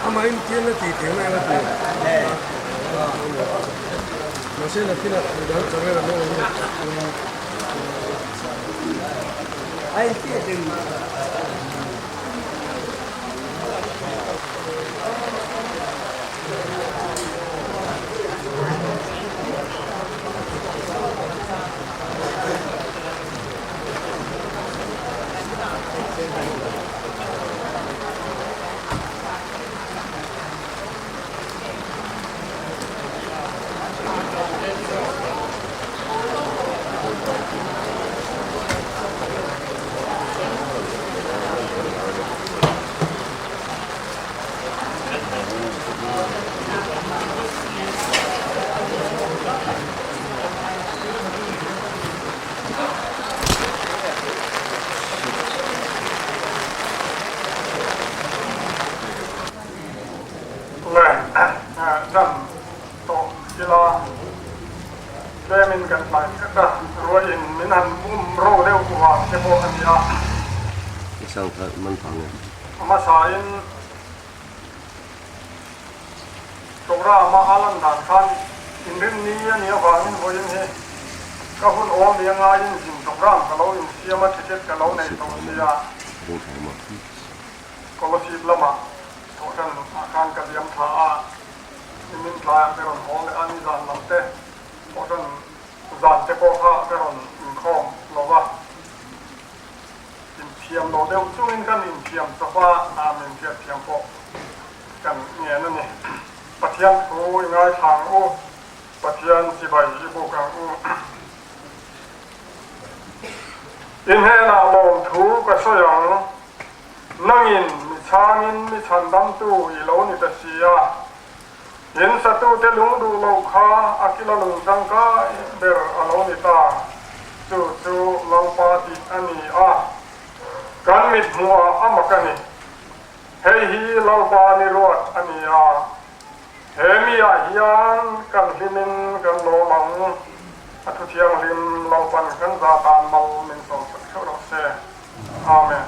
Amahin thian a tih theih mai a ti. Mahse nakinah midang channel an awm ang. Le zan tawh ila tlemin kan tlai hret a, ruahin min han um ro deuh vang te pawh a ni a. A hmasain Programme a lan dan khan inrinni a nih avangin vawiin hi ka hun awm i a ngaiin zin programme ka lo insiam a, ticket ka lo nei tawh sia. Scholarship lamah thawhtan ah khan ka liam tha a, nimin tlaiah ka rawn haw leh a, nizan lam te thawhtan zan te pawh kha ka rawn inkhawm lo va. Inthiam lo deuh chungin kan inthiam chawp a, min hriatthiam pawh kan ngen a ni. Pathian thu i ngaithla ang u, Pathian chibai i buk ang u. I hnenah lawmthu ka sawi ang, nangin mi chhangin mi chhandamtu i lo ni ta si a. In satute lung duh loh kha a kila lung tangkai ber a lo ni ta. Chu chu Lalpa tih a ni a, kan mit hmuhah a mak a ni. Hei hi Lalpa ni ruat a ni a, he miah hian kan hlimin kan lawm ang. A thu thianghlim Lalpan kan za tan mal min sawmsak theuh rawh se. Amen.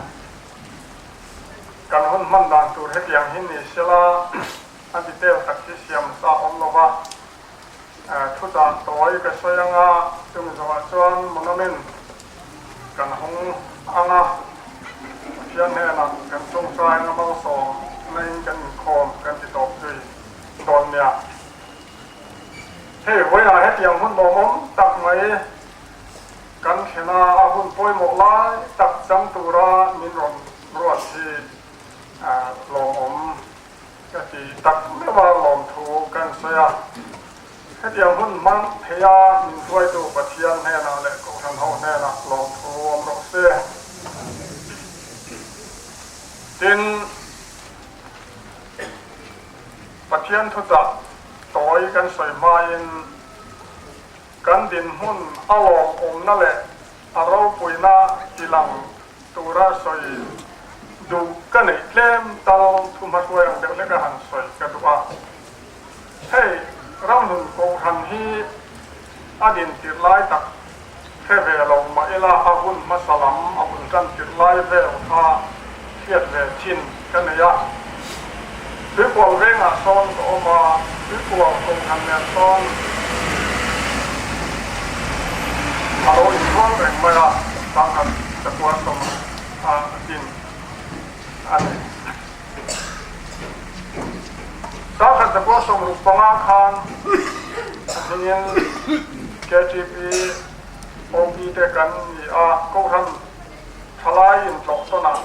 Kan hun hman dan tur hetiang hi ni sela a detail tak hi siam sa awm lo va, thu dah tawi ka sawi anga chumi zawhah chuan monument kan hawng ang a, Pathian hnenah kan tawngtai anga malsawm naiin kan inkhawm kan ti tawp zui dawn nia. Hei vawiinah hetiang hun lawmawm tak mai kan thlen a, a hun pawimawh lai tak chang tura min rawn ruat hi lawmawm ka ti tak meuh a, lawmthu kan sawi a. Hetiang hun hmang theia min hruaitu Pathian hnenah leh Kohhran ho hnenah lawmthu awm rawh se. Tin, Pathian thuchah tawi kan sawi hmain kan dinhmun a lawmawmna leh a ropuina tilang tura sawi duh ka neih tlem tal thu hmahruai ang deuh hlek a han sawi ka duh a. Hei ramhlun kohhran hi a din tirh lai tak hre ve lo mah ila a hun hmasa lam a hun tan tirh lai vel kha hriat ve chin ka nei a. Tuikual vengah sawn ka awm a, Tuikual kohhran nen sawn a lo inrual reng mai a, sangkhat chakua sawm a din a ni. Sangkhat chakua 65 khan a hmingin KTP OP te kan ni a, kohhran thalai intlawh tawnah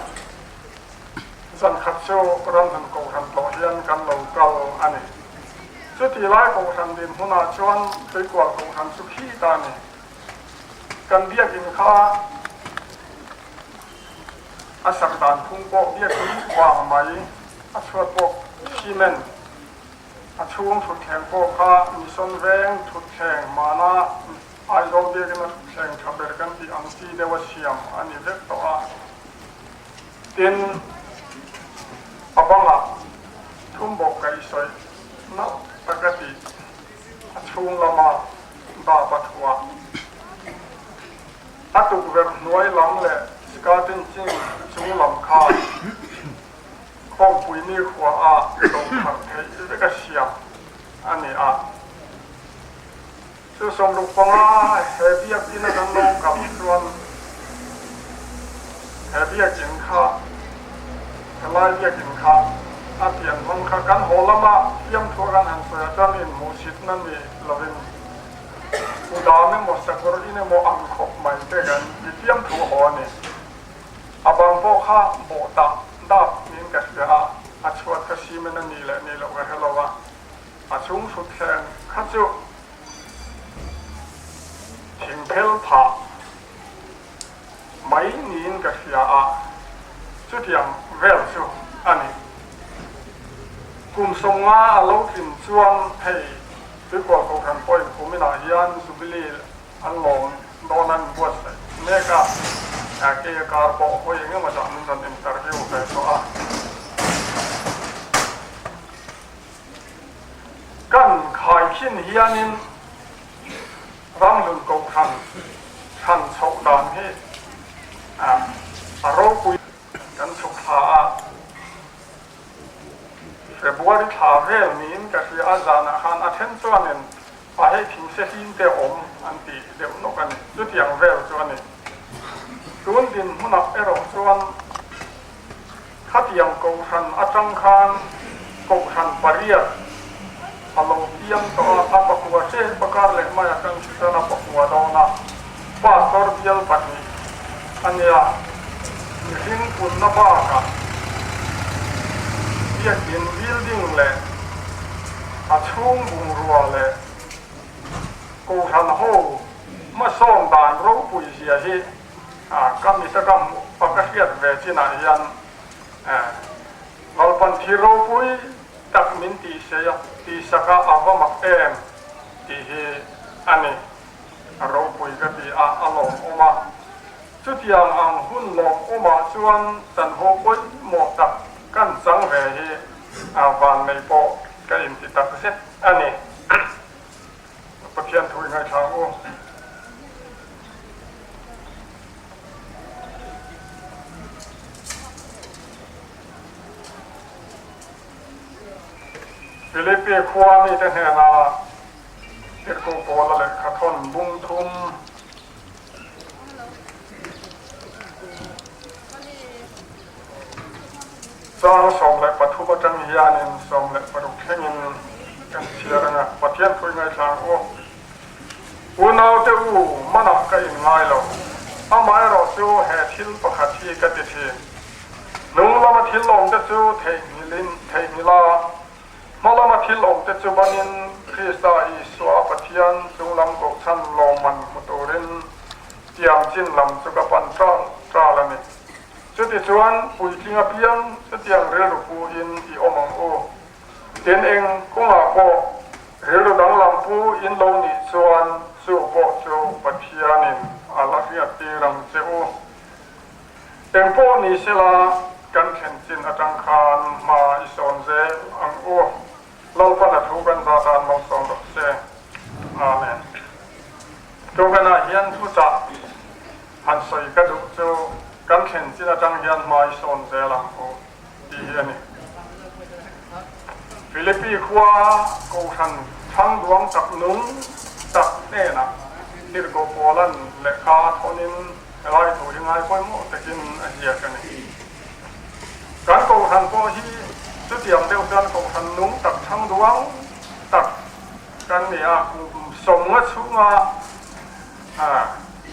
Zan khat chu ramhmun kohhran tlawh hian kan lo kal a ni. Chuti lai kohhran dinhmunah chuan Tuikual kohhran chu khi ta a ni. Kan biakin kha a sak dan phung pawh biakin vang mai, a chhuat pawh cement, a chhung thutthleng pawh kha mission veng thutthleng mahna Aizawl biakin a thutthleng tha ber kan tih ang chi deuh a siam a ni vek tawh a. Tin, a bangah thumbawk ka i sawi nalh tak a tih a chhung lama dap a thu a. A tukverh hnuai lam leh skirting ching chung lam kha. Inkhawmpui nikhua ah lo thar theih vek a siam a ni a. Chu 65 he biakinn a kan lo kal chuan he biakinn kha, helai biakinn kha a pian hmang kha kan haw lama fiamthu a kan han sawi ah chuan inhmuhsitna ni lovin kudam emaw sakawr in emaw ang khawp mai te kan ti fiamthu haw a ni. A bang pawh kha bawh dah dap niin ka hria a, a chhuat kha cement a nih leh nih loh ka hre lo a. A chhung hrut thleng kha chu thingphel phah mai niin ka hria a, chutiang vel chu a ni. Kum 50 a lo tlin chuan hei Tuikual Kohhran pawhin kuminah hian Jubilee an lawm dawn an buatsaih mek a, kei a kar pawh hawi engemaw zah min rawn interview ve tawh a. Kan khaikhin hianin Ramhlun Kohhran chhan chhoh dan hi a ropui. Kan chhuk thla a, February thla vel niin ka hria a, zanah khan a then chuanin a hei thingse hlim te awm an ti deuh nawk a ni. Chutiang vel chu a ni. Tun dinhmunah erawh chuan Khatiang kohhran atang khan kohhran pariat a lo piang tawh a, a pakua hre pakar leh mai atang chu chuan a pakua dawn a, pastor bial pahnih a nia, mihring punna bakah biakin building leh a chhung bungrua leh kohhran ho hmasawn dan ropui zia hi Ka mita ka hmuh a ka hriat ve chinah hian Lalpan thil ropui tak min tihsei a, tihsak a a va mak em tih hi a ni. A ropui ka ti a, a lawmawm a. Chutiang ang hun lawmawmah chuan chanvo pawimawh tak kan chang ve hi vanneih pawh ka inti tak zet a ni. Pathian thu i ngaithla ang u. Philippi khua mite hnena Tirhkoh Paula lehkha thawn bung thum. Chang 13 atang hianin 16 thlengin kan chhiar ang a, Pathian thu i ngaithla ang u. Unaute u, manah ka inngai lo. Amaherawh chu he thil pakhat hi ka ti thin. Hnung lama thil awmte chu theihnghilhin theihnghilh a, hma lama thil awmte chu banin Krista Isua Pathian chunglam kohchhan lawmman hmu turin tiang chin lam chu ka pan ṭal ṭal a ni. Chutichuan, puitling apiang chutiang rilru pu-in i awm ang u. Tin, eng kawngah pawh rilru danglam pu in lo nih chuan chu pawh chu Pathianin a la hriattir ang che u. Eng pawh ni sela, kan thlen chin atang khan hma i sawn zel ang u. Lalpan a thu kan zah dan malsawm rawh se. Amen. Tukanah hian thuchah han sawi ka duh chu kan thlen chin atang hian hma i sawn zel ang u tih hi a ni. Philippi khua Kohhran thangduang tak nung tak hnenah Tirhkoh Paula'n lehkha a thawnin helai thu hi ngai pawimawh takin a ziak a ni. Kan Kohhran pawh hi chutiang deuh chuan Kohhran nung tak thangduang tak kan ni a, kum 50 chhunga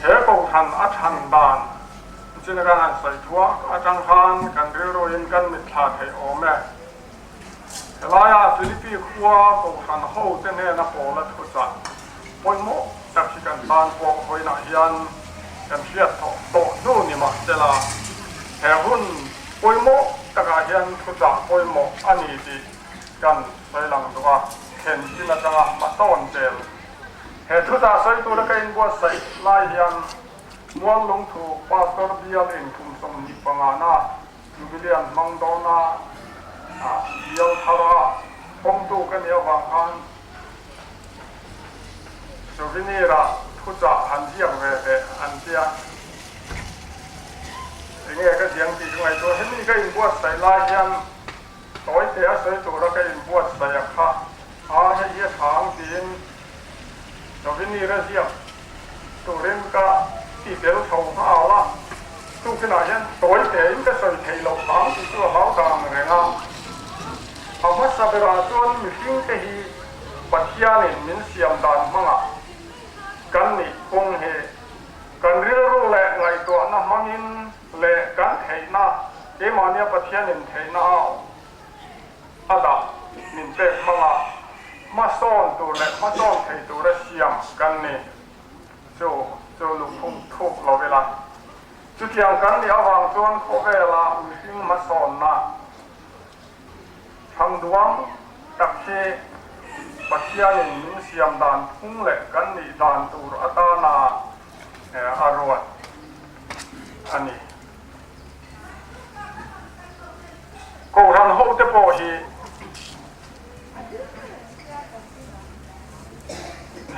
he Kohhran a than dan chin kan han sawi thuak atang khan kan rilruin kan mitthla theih awm e. Helaia Philippi khua Kohhran hote hnena Paula thuchah pawimawh tak hi kan tan pawh vawiinah hian kan hriat tawh hnu ni mahsela he hun pawimawh takah hian thuchah pawimawh a ni tih kan sawi lang duh a, thlen chin atanga hmasawn zel. He thuchah sawi tura ka inbuatsaih lai hian Muallungthu Pastor bial in kum 25 na Jubilee an hmang dawn a, bial thara pawmtu ka nih avang khan Souvenir-ah thuchah han ziak ve teh an tia. Enge ka ziang tih ka ngaihtuah. Hemi ka inbuatsaih lai hian. Tawitea sawi tura ka inbuatsaih a kha a, hei hi a tha ang tiin Souvenir a ziak turin ka ti tel tho nghal a, tukinah hian tawitein ka sawi theih loh ang tih chu a hlau ta ang reng a. A hmasa berah chuan mihringte hi Pathianin min siam dan hmangah kan nih phung hi kan rilru leh ngaihtuahna hmangin leh kan theihna keimahnia Pathianin theihna a a dah min pek hmangah hmasawn tur leh hmasawn thei tura siam kan ni. Chu chu luhphung thuk lo ila. Chutiang kan nih avang chuan khawvela mihring hmasawnna thangduang tak hi Pathianin min siam dan phung leh kan nih dan tur atana a ruat a ni. Kohhran hote pawh hi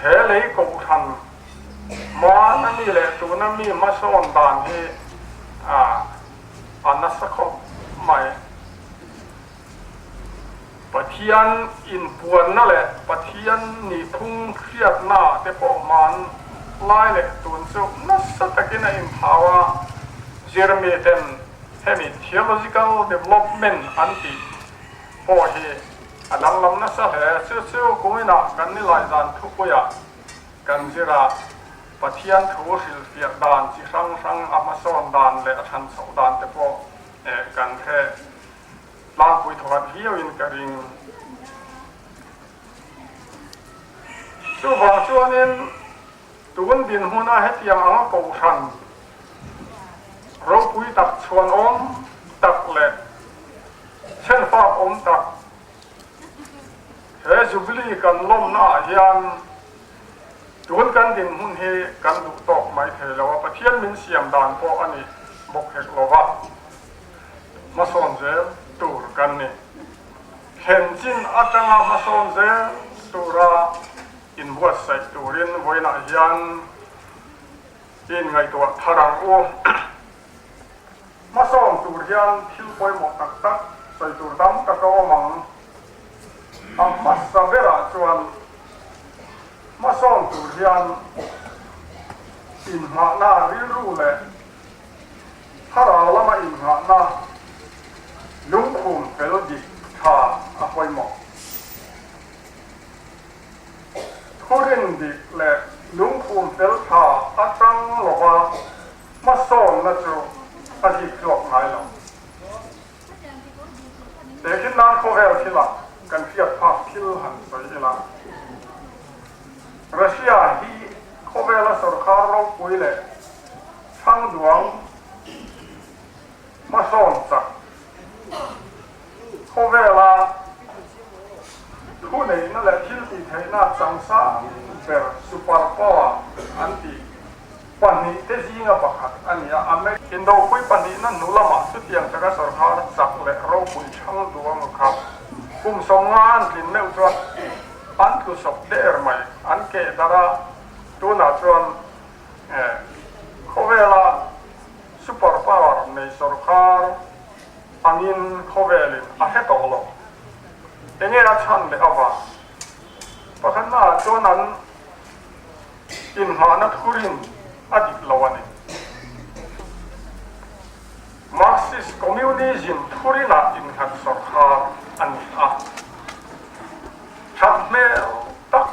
he lei kohhran hmana mi leh tuna mi hmasawn dan hi a nasa khawp mai. Pathian inpuanna leh Pathian nihphung hriatna te pawh hman lai leh tun chu nasa takin a inthau a, zirmi ten hemi theological development an tih pawh hi a danglam nasa hle. Chu chu kuminah kan nilai zan thupuiah kan zir a, Pathian thu hrilhfiah dan chi hrang hrang a hmasawn dan leh a than chhoh dan te pawh kan hre Tlangpui thawkhat viauin ka ring. Chuvang chuanin tun dinhmuna hetiang anga kohhran ropui tak chhuanawm tak leh chhenfak awm tak he Jubilee kan lawmnaah hian tun kan dinhmun hi kan duh tawk mai thei lo a, Pathian min siam dan pawh a ni bawk hek lo va. Hmasawn zel tur kan ni. Thlen chin atanga hmasawn zel tura inbuatsaih turin vawiinah hian i inngaihtuah thar ang u. Hmasawn tur hian thil pawimawh tak tak sawi tur tam tak a awm ang. A hmasa berah chuan hmasawn tur hian inngahna rilru leh Thlarau lama inngahna lungkhum fel dik tha a pawimawh. Thurin dik leh lungkhum fel tha atang lova hmasawnna chu a zikchhuak ngai lo. Tehkhin nan khawvel thilah kan hriat phak thil han sawi ila. Russia hi khawvela sorkar ropui leh Thangduang hmasawn chak khawvela thuneihna leh thil tihtheihna changsang ber super power an tih pahnihte zinga pakhat a ni a. Indopui pahnihna hnu lamah chutiang taka sorkar chak leh ropui Thangduang kha kum 50 an tlin meuh chuan an tlusawp der mai, an keh darh a, tunah chuan Khawvela super power nei sorkar angin khawvelin a hre tawh lo. Enge a chhan leh avang? Pakhatnaah chuan an inhmahna thurin a dik lo a ni. Marxist Communism thurinah innghat sorkar a ni a. That hmel tak.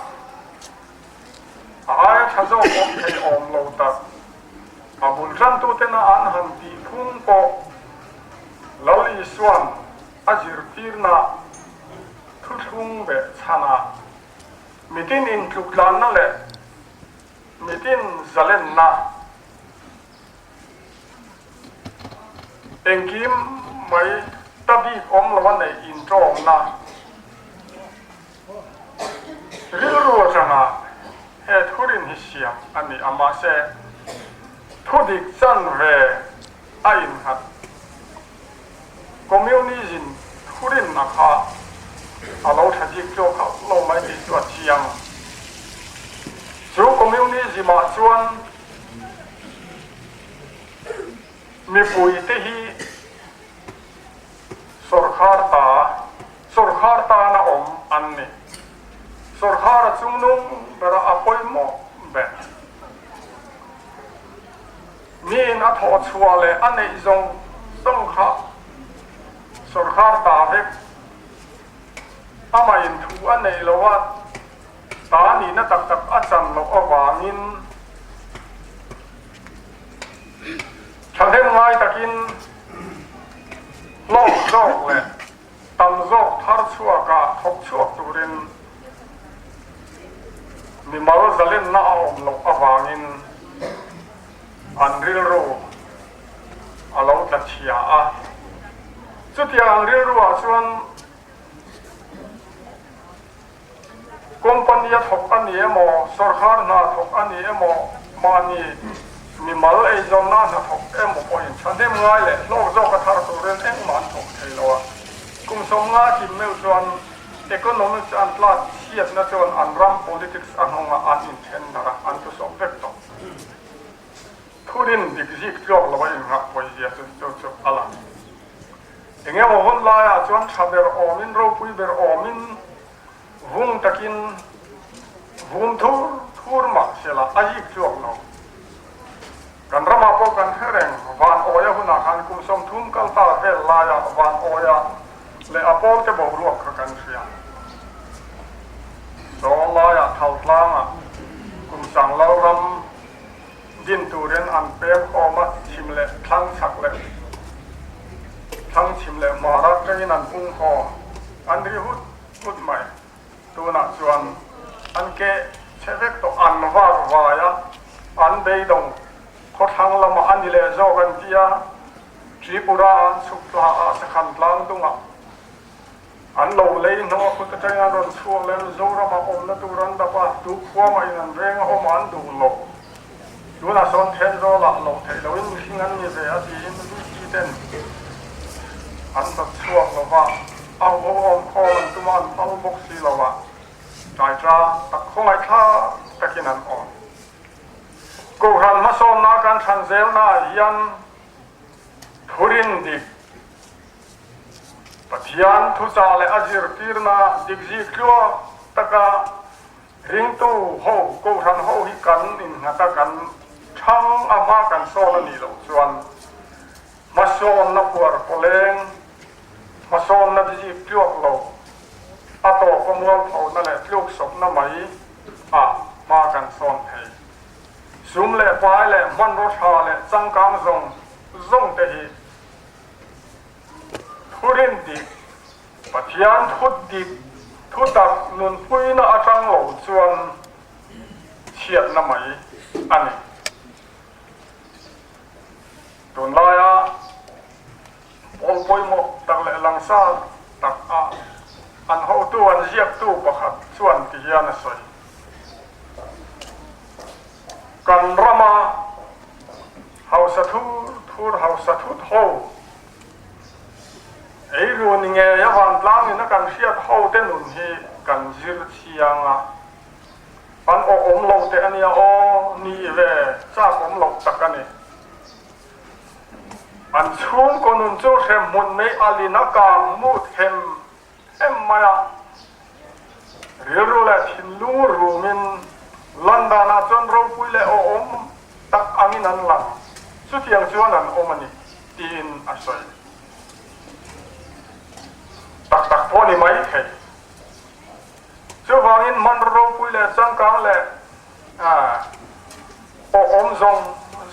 A aia tha zawk awm thei awm lo tak. A bul tantutena an han tih phung pawh Lal Isua'n a zirtirna thuthlung beh chhanah mitin intluktlanna leh mitin zalenna engkim mai ta bik awm lo a neih inṭawmna Rilru atanga he thurin hi siam a ni a, mahse thudik chanve a innghat. Communism thurinna kha a lo tha zik zawk hauh lo mai tih chu a chiang. Chu communism-ah chuan mipuite hi sawrkhar ta. chhuah leh a neih zawng zawng kha sawrkar ta vek. Amah in thu a neih lo a, ta nihna tak tak a chan loh avangin thahnem ngai takin hlawk zawk leh tam zawk thar chhuaka thawk chhuak turin mimal zalenna a awm loh avangin an rilru a lo tla chhia a. Chutiang ang rilruah chuan Company a thawk a ni emaw, sawrkar hna thawk a ni emaw, mahni mimal eizawnna hna thawk emaw pawhin thahnem ngai leh hlawk zawk a thar turin engmah an thawk thei lo a. Kum 50 kim meuh chuan economics an tlat chhiatna chuan an ram politics a nghawngah an inthen darh a, an thusawp vek tawh. Thurin dik zik tluak lo a inngah pawizia chu chu chu a lang. Eng emaw hun laiah chuan tha ber awmin, ropui ber awmin, vung takin vum thur thur mah sela a zik tluak lo. Kan ramah pawh kan hre reng, van awia hunah khan kum 30 kal ta vel laiah van awia leh a pawlte boruak kha kan hria. Saw laiah Thaltlangah kum sang Lalram Din turin an pem khawm a, chhim leh thlang chhak leh thlang chhim leh hmar atangin an pung khawm. An ri hut hut mai. Tunah chuan an ke chhe vek tawh, an vak vai a, an beidawng khawthlang lamah a ni leh zawk an ti a, Tripura an chhuk tla a, Sakhan tlang dungah An lo lei hnawh a kut atangin an rawn chhuak leh Mizoramah awmna tur an dap a, tu khua mah in an veng a awm a an duh lo. Tunah sawn Thenzawl ah loh theih loin mihring an ni ve a tiin VC ten an hnawt chhuak lo va, a ho awm khawm an tum a an phal bawk si lo a, ṭaiṭa tak khawngaihthlak takin an awm. Kohhran hmasawnna kan thlan zelnaah hian thurin dik Pathian thuchah leh a zirtirna dikzik tluak taka ringtu ho, kohhran ho hi kan innghat a, kan thang a hma kan sawn a nih loh chuan hmasawnna puar pawleng, hmasawnna dikzik tluak lo, a tawpa mualphona leh tluksawpna mai ah hma kan sawn thei. Sum leh pai leh hmanraw tha leh changkang zawng zawng te hi Thurin dik, Pathian thu dik, thu tak nunpuina atang lo chuan chhiatna mai a ni. Tunlaia pawl pawimawh tak leh langsar tak a an hotu an ziaktu pakhat chuan ti hian a sawi. Kan rama Hausa thur thur hausa thut ho. Eiru ni ngei a vantlang in a kan hriat ho te nun hi kan zir chiang a. An awh awm lo teh ania aw, ni ve chak awm loh tak a ni. An chhungkaw nun chu hremhmun mei alin a kang mut hem hem mai a. Rilru leh thinlung rumin London ah chuan ropui leh awhawm tak angin an lang, chutiang chuan an awm a ni, tiin a sawi. Tak tak pawh ni mai thei. Chuvangin hmanraw ropui leh changkang leh awhawm zawng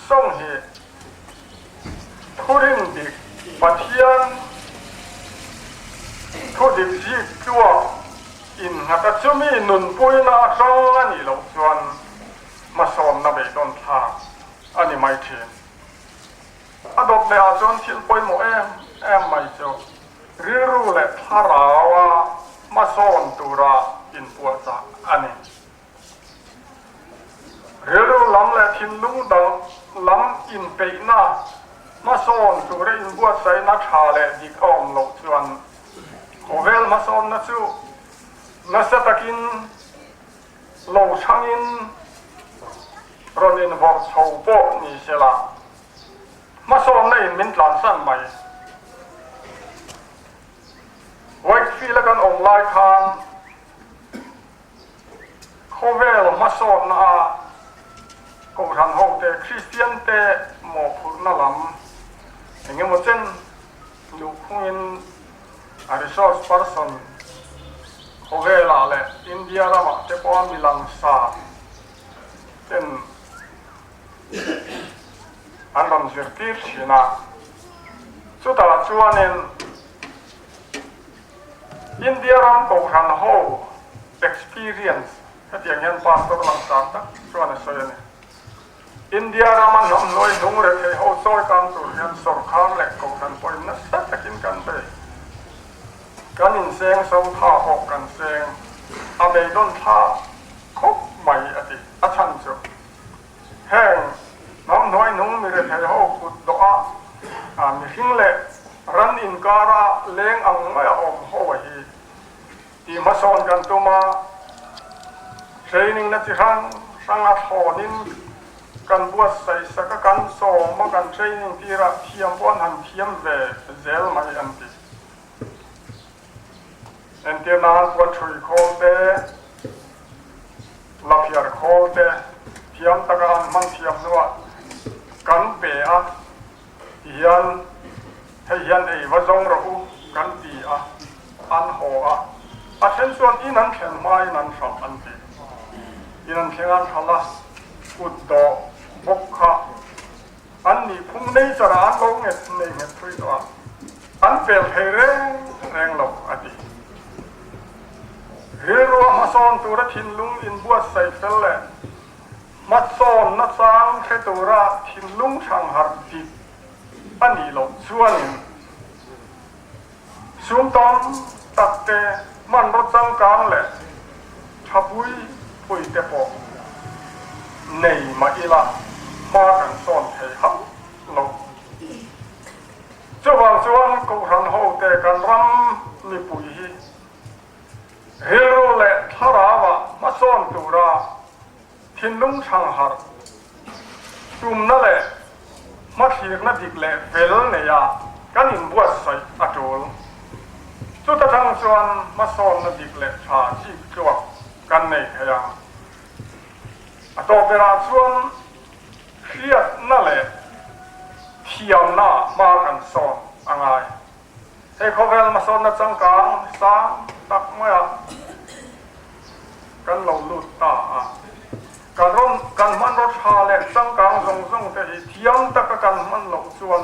zawng hi Thurin dik Pathian thu dik zik tluak innghat a chumi nunpuina atang a nih loh chuan hmasawnna beidawn thlak a ni mai thin. A dawt leh ah chuan thil pawimawh em em mai chu rilru leh thlaraua hmasawn tura inpuahchah a ni. Rilru lam leh thinlung dang lam inpeihna, hmasawn tura inbuatsaihna tha leh dik a awm loh chuan khawvel hmasawnna chu nasa takin lo chhangin rawn invawrh chho pawh ni sela, hmasawnna in min tlansan mai. Whitefield-a kan awm lai khan Khawvel hmasawnna a Kohhran hote, Kristian te mawhphurhna lam engemaw chen luhkhungin a resource person khawvelah leh India ramah te pawha mi langsa ten an rawn zirtir thin a. Chutah chuanin India ram kohhran ho experience hetiang hian pastor langsar tak chuan a sawi a ni. India rama hnam hnuai hnung rethei ho chawi kang tur hian sawrkhar leh kohhran pawhin nasa takin kan bei. Kan inseng so tha pawh kan seng a beidawn thla khawp mai a ti. A chhan chu heng hnam hnuai hnung mi rethei ho kut dawh a mihring leh ran inkara leng ang maia awm ho a hi Tih hmasawn kan tum a, training na chi hrang hrang a thlawnin kan buatsaih sak a, kan sawm a, kan training tir a, thiam pawh an han thiam ve zel mai an ti. Entir nan puan ṭhui khawl te, laphiar khawl te thiam taka an hman thiam hnuah kan pe a, Tihian, hei hian ei va zawng rawh u kan ti a, an haw a. A then chuan in an thlen hmain an hralh an ti. In an thleng an hralh a, kut dawh bawk kha an nih phung nature ah an lo nget nei nghet thui tawh a, an pel thei reng reng lo a ti. Rilrua hmasawn tura thinlung inbuatsaih fel leh Hmasawn nachang hre tura thinlung hrangharh dik a nih loh chuanin sum tam tak te hmanraw changkang leh tha pui pui te pawh nei mah ila hma kan sawn thei hauh lo. Chuvang chuan Kohhran hote kan ram mipui hi Rilru leh thlarauah hmasawn tura thinlung thangharh tumna leh hmathlirna dik leh fel neia kan inbuatsaih a tul. Chuta tang chuan hmasawnna dik leh tha chik tluak kan nei thei ang. A tawp berah chuan hriatna leh thiamna hma kan sawn a ngai. Hei khawvel hmasawnna changkang sang tak maia kan lo lut ta a, kan rawn kan hmanraw tha leh changkang zawng zawng te hi thiam taka kan hman loh chuan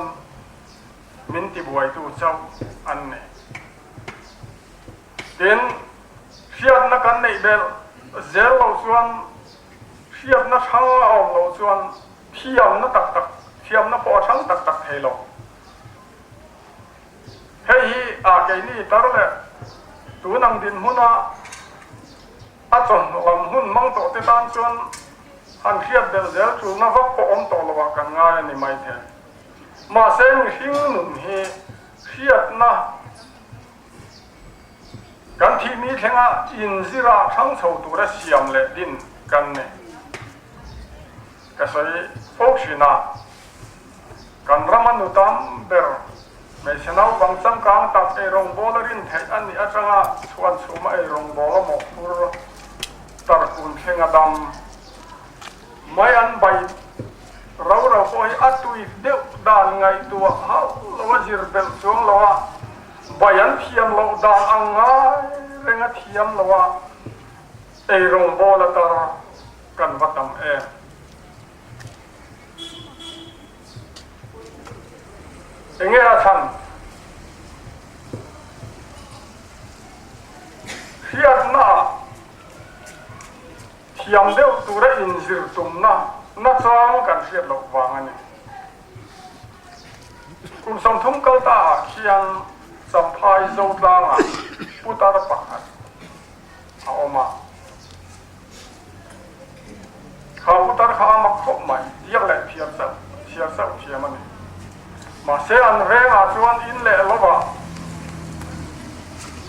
min tibuaitu chauh an ni. Tin, hriatna kan neih belh zel loh chuan hriatna hrang a awm loh chuan thiamna tak tak thiamna pawh a hrang tak tak thei lo. Hei hi a keini tar leh tun ang dinhmuna a chawhnu lam hun hmang tawh te tan chuan han hriat belh zel tulna vak pawh awm tawh loah kan ngai a ni maithei. Mahse mihring nun hi hriatna kan thihni thlenga inzira thlang chho tura siam leh din kan ni. Ka sawi fo thin a. Kan rama nu tam ber hmeichhe naupang changkang tak eirawngbawl a rin theih a nih atanga chhuan chhuma eirawngbawl a mawhphur tarkun thleng a dam mai an bai rau rau pawh hi a tui deuh dan ngaihtuah hauh lo a zir belh chuang lo a, bai an thiam loh dan ang ngai reng a thiam lo a eirawngbawl a tar kan va tam em. Enge a chhan? Hriatna ah thiam deuh tura inzir tumna nachang kan hriat loh vang a ni. Kum 30 kal ta ah khian Champhai Zotlangah putar pakhat a awm a. Kha putar kha a mak khawp mai, biak leh phiar chauh, chhiar chauh thiam a ni. Mahse an vengah chuan in leh lovah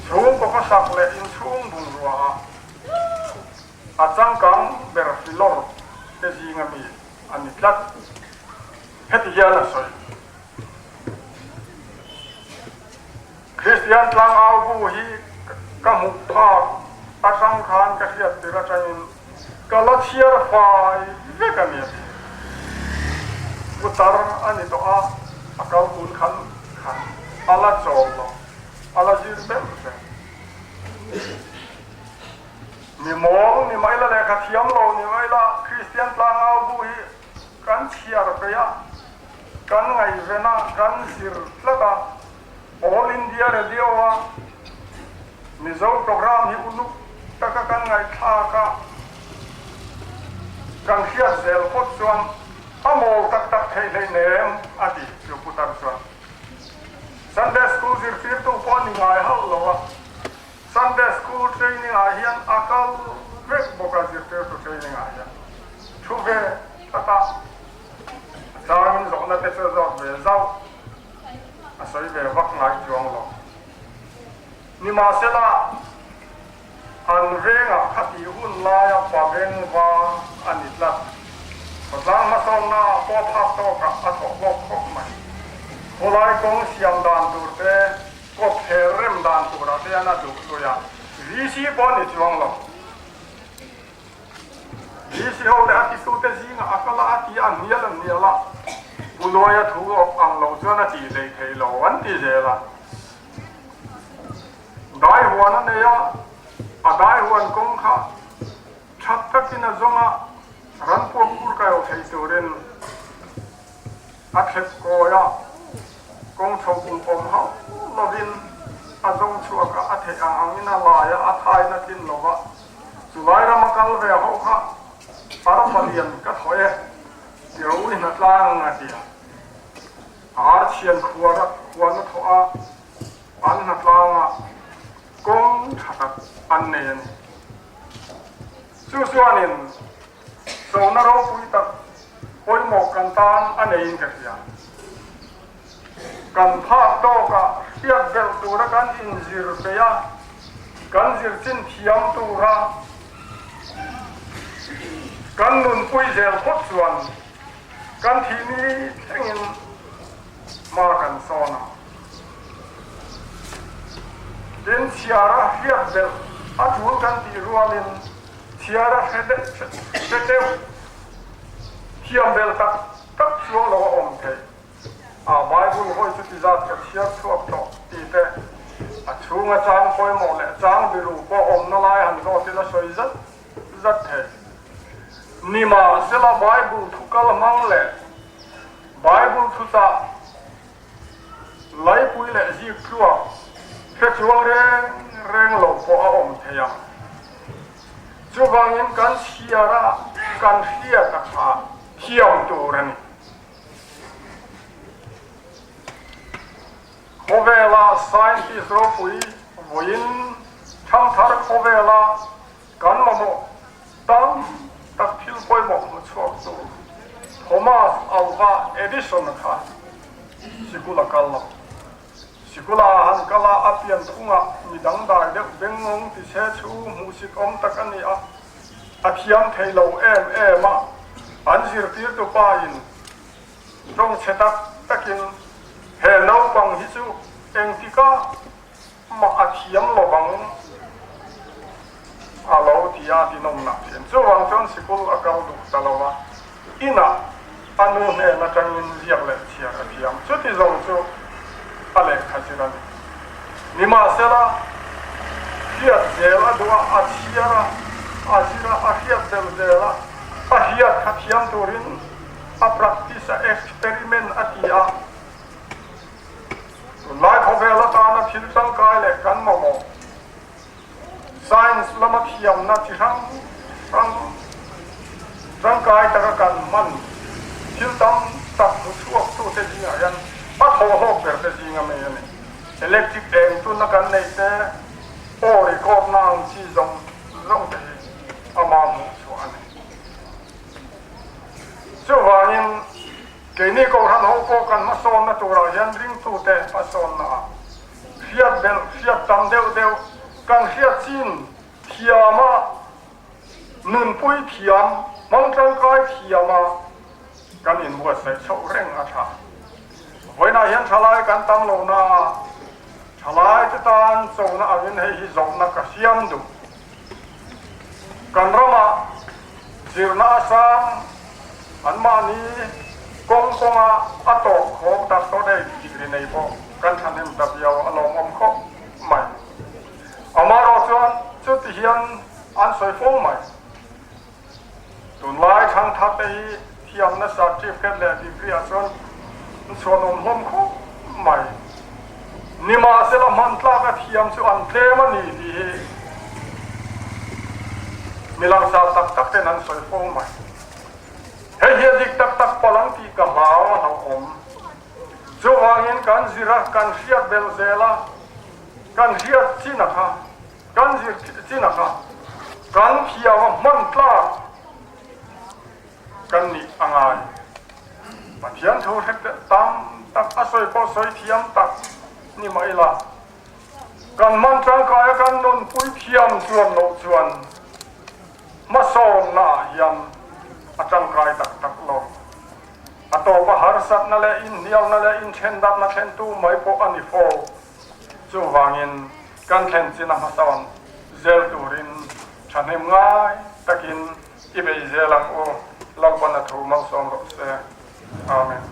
chhungkaw khawsak leh inchhung bungrua ah a changkang ber filawr te zinga mi a ni tlat. Heti hian a sawi. Kristian tlangau bu hi ka hmuh phak atang khan ka hriat tir atangin ka la chhiar fai vek a ni a ti. Putar a ni tawh a, a kal kun khan khan a la chawl lo, a la zir ber ber. Mi mawl ni mai la lehkha thiam lo ni mai la Kristian tlangau bu hi kan chhiar peih a, kan ngaihven a, kan zir tlat a. All India Radio a Mizo program hi uluk taka kan ngaihthlak a, kan hriat zel phawt chuan a mawl tak tak theih hleinem a ti chu Putar chuan. Sunday School zirtirtu pawh a ni ngai hauh lo a, Sunday School training ah hian a kal vek bawk a zirtirtu training ah hian thu ve tlat a, a changin zawhna te chu a zawt ve zauh. A sawi ve vak ngai chuang lo. Nimahsela, an vengah khati hun laia pa vengva a ni tlat. Khawtlang hmasawnna ah pawh phak tawkah a thawh bawk khawp mai. Khawlai kawng siam dan tur te, kawt her rem dan turah te an a duh tui a, VC pawh a ni chuang lo. VC ho leh a titute zingah a kal a, a ti a, a hnial a hnial a, Pu Luaia thu awk ang lo chuan a tih hlei thei lo an ti zel a. Dai huan a nei a, a dai huan kawng kha that takin a zawng a, ran puak kur kai lo thei turin a thlep kawi a, kawng chho bul awm hauh lovin a zawng chhuak a, a theih ang angin a lai a, a thain a tlin lo va. Chulai rama kal ve ho kha arpa lian ka thaw e, ti ro i hna tlang a ti a. Ar chhian khuar a khuan a thawh a, an hna tlanga kawng tha tak an nei a ni. Chu chuanin sona ropui tak pawimawh kan tan a neiin ka hria. Kan phak tawkah hriat belh tura kan inzir peih a, kan zir chin thiam tura kan nunpui zel phawt chuan kan thih ni thlengin hma kan sawn ang. Tin, chhiara hriat belh a tul kan tih rualin chhiara hre deuh thiam belh tak tak chuang lo a awm theih. A Bible hawi chu ti zat ka chhiar chhuak tawh tih te, a chhunga chang pawimawh leh chang biru pawh awmna lai han zawt ila sawi zat zat thei. Nimahsela Bible thu kal hmang leh Bible thuchah laipui leh zik tluak hre chuang reng reng lo pawh a awm thei ang. Chuvangin kan chhiar a, kan hriat a kha thiam tur a ni. Khawvela scientist ropui vawiin thangthar khawvela kan mamawh tam tak thil pawimawh hmu chhuak tu Thomas Alva Edison kha sikul a kal lo. Sikula han kal a, a pian phungah mi dangdai deuh bengngawng ti se chu hmuhsit awm tak a ni a. A thiam thei lo em em a, an zirtirtu pa in tawng chhe tak takin he naupang hi chu engtikah mah a thiam lovang a lo ti a tinawmnak thin. Chuvang chuan sikul a kal duh ta lo a, inah a nu hnen atangin ziak leh chhiar a thiam. Chuti zawng chu a lehkha zir a ni. Nimahsela, hriat zel a duh a, a chhiar a, a zir a, a hriat zel zel a, a hriat kha thiam turin a practice a, experiment a ti a. Tunlai khawvel atana thil tangkai leh kan mamawh science lama thiamna chi hrang hrang tangkai taka kan hman thil tam tak hmu chhuak tute zingah hian a thawhhlawk ber te zinga mai a ni. Electric eng tuna kan neih te, aw record na ang chi zawng zawng te hi ama hmuh chhuah a ni. Chuvangin keini Kohhran ho pawh kan hmasawnna turah hian ringtute hmasawnna ah hriat belh hriat tam deuh deuh kan hriat chin thiam a, nunpui thiam, hmang tangkai thiam a kan inbuatsaih chhoh reng a tha. Vawiinah hian thalai kan tam lo na a, thalai te tan chona angin hei hi zawhna ka siam duh. Kan ramah zirna a sang, anmahni. Kawng kawnga a tawp khawk doctorate degree nei pawh kan thahnem ta viau a lawmawm khawp mai. Amaherawh chuan chuti hian an sawi fo mai. Tunlai thangthar te hi thiamna certificate leh degree ah chuan an chhuanawm hlawm khawp mai. Nimahsela hman tlak a thiam chu an tlem a ni tih hi mi langsar tak tak ten an sawi fo mai. Hei hi a dik tak tak palh ang tih ka hlau a hlauhawm. Chuvangin kan zir a, kan hriat belh zel a, kan hriat chin a kha. Kan zir chin a kha kan thiam a hman tlak kan nih a ngai. Pathian thu hre tam tak a sawi pawh sawi thiam tak ni mah ila, kan hman tangkai a kan nunpui thiam chuan loh chuan hmasawnna ah hian a tangkai tak tak lo. A tawpa harsatna leh inhnialna leh inthendarhna thlentu mai pawh a ni fo. Chuvangin kan thlen chin a hmasawn zel turin thahnem ngai takin i bei zel ang u, Lalpan a thu malsawm rawh se. Amen.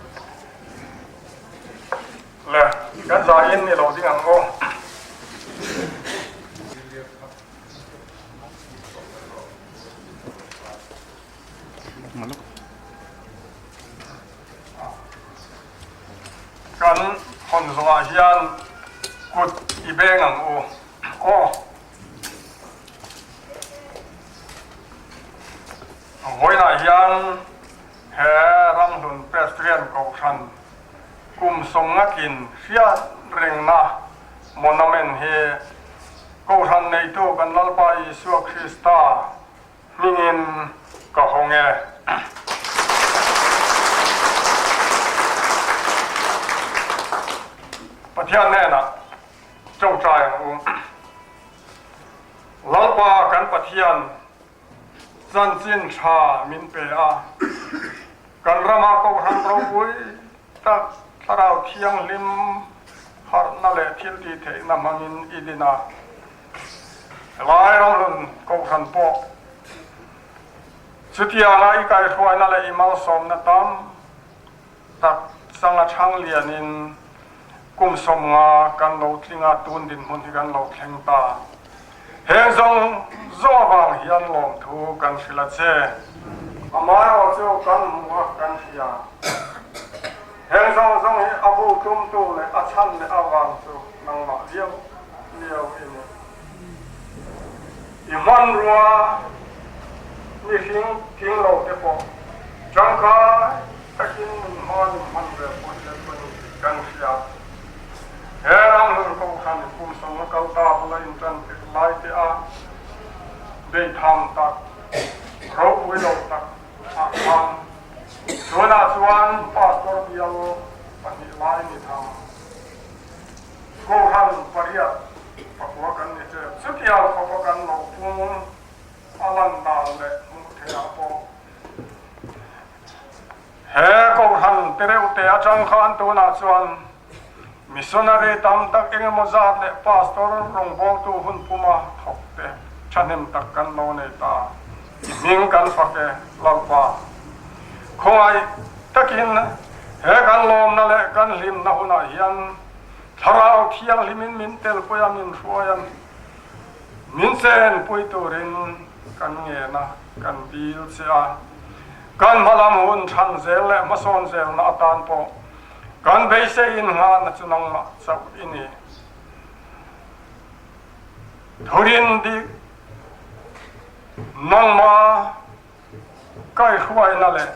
Le, kan zaiin i lo ding ang u. Kan hawn zawhah hian kut i beng ang u aw. Vawiinah hian he Ramhlun Presbyterian Kohhran kum sawmngatlin hriat rengna monument hi Kohhran neitu kan Lalpa Isua Krista Hmingin ka hawng e. Pathian hnenah tawngtai ang u. Lalpa kan Pathian chanchin tha min pe a, kan rama Kohhran ropui tak Thlarau Thianghlim harhna leh thiltihtheihna hmangin i din a. Helai ramhlun Kohhran pawh chutianga i kaihruaina leh i malsawmna tam tak changa chhang lianin kum 50 kan lo tling a, tun dinhmun hi kan lo thleng ta. Heng zawng zawng avang hian lawmthu kan hrilh a che. Amaherawh chu kan hmu a, kan hria. Heng zawng zawng hi a bu tumtu leh a chhan leh avang chu nangmah viau liau i ni. I hmanrua mihring tling lo te pawh tangkai takin min hman in hman ve pawh i let pawn kan hria. He ramhlun Kohhran kum 50 kal ta bula intan tirh lai te a beitham tak, ropui lo tak ah khan tunah chuan Pastor bial pahnih lai ni thang. Kohhran pariat pakua kan ni tep. Chutiang khawpa kan lo pung a lan dan leh hmuh theih ah pawh he Kohhran te reuh te atang khan tunah chuan Missionary tam tak engemaw zat leh Pastor rawngbawltu hun puma thawk te thahnem tak kan lo nei ta. I hming kan fak e, Lalpa. Khawngaih takin he kan lawmna leh kan hlimna hunah hian Thlarau Thianghlimin min telpui a, min hruai a, min chenpui turin kan ngen a, kan dil che a. Kan hmalam hun than zel leh hmasawn zelna atan pawh kan beisei inngahna chu nangmah chauh i ni. Thurin dik nangmah kaihruaina leh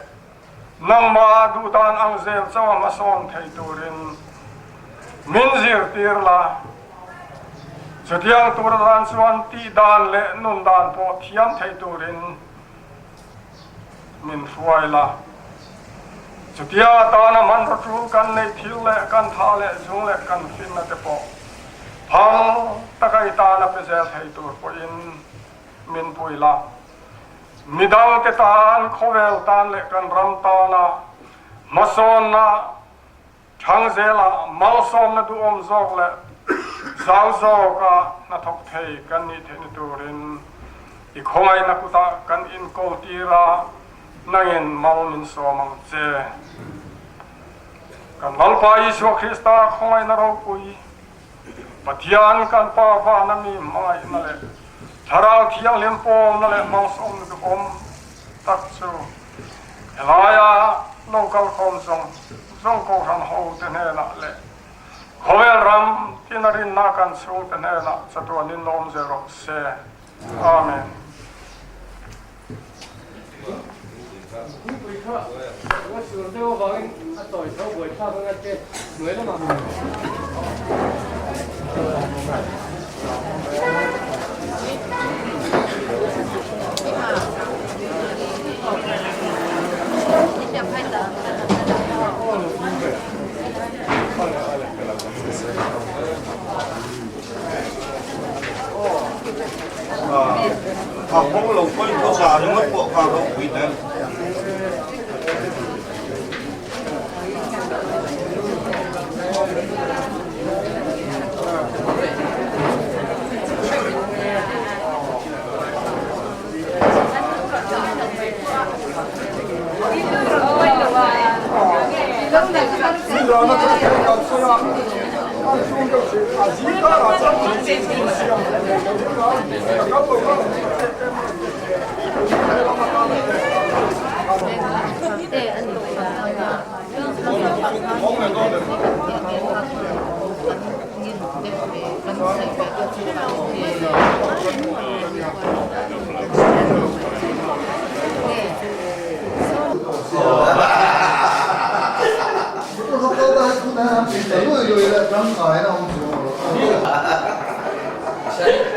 nangmah duhdan ang zel chauha hmasawn thei turin min zirtir la. Chutiang tur atan chuan tihdan leh nundan pawh thiam thei turin min hruai la. Chutia atana hmanraw tul kan neih thil leh kan tha leh zung leh kan finna te pawh phal taka i tana pe zel thei tur pawhin min pui la. Midangte tan, khawvel tan leh kan ram tana hmasawnna thang zela malsawmna duhawm zawk leh zau zawka hnathawk thei kan nih theihna turin i khawngaihna kutah kan inkawl tir a, nangin mal min sawm ang che. Kan Lalpa Isua Krista khawngaihna ropui, Pathian kan Pa vana mi hmangaihna leh Thlarau Thianghlim pawlna leh hmangsawmna duhawm tak chu helaia lo kalkhawm zawng zawng Kohhran hote hnenah leh khawvel ram tina rinna kan chhungte hnenah chatuanin lawm zel rawh se. Amen. Thingpui kha a sur deuh avangin a tawi tho buaithlak anga te hnuai lamah. A kawng lo pawhin thu za ringawt pawh kha ropui hle.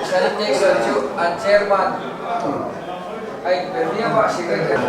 Sanitation chu an chairman a inpe viau a, secretary.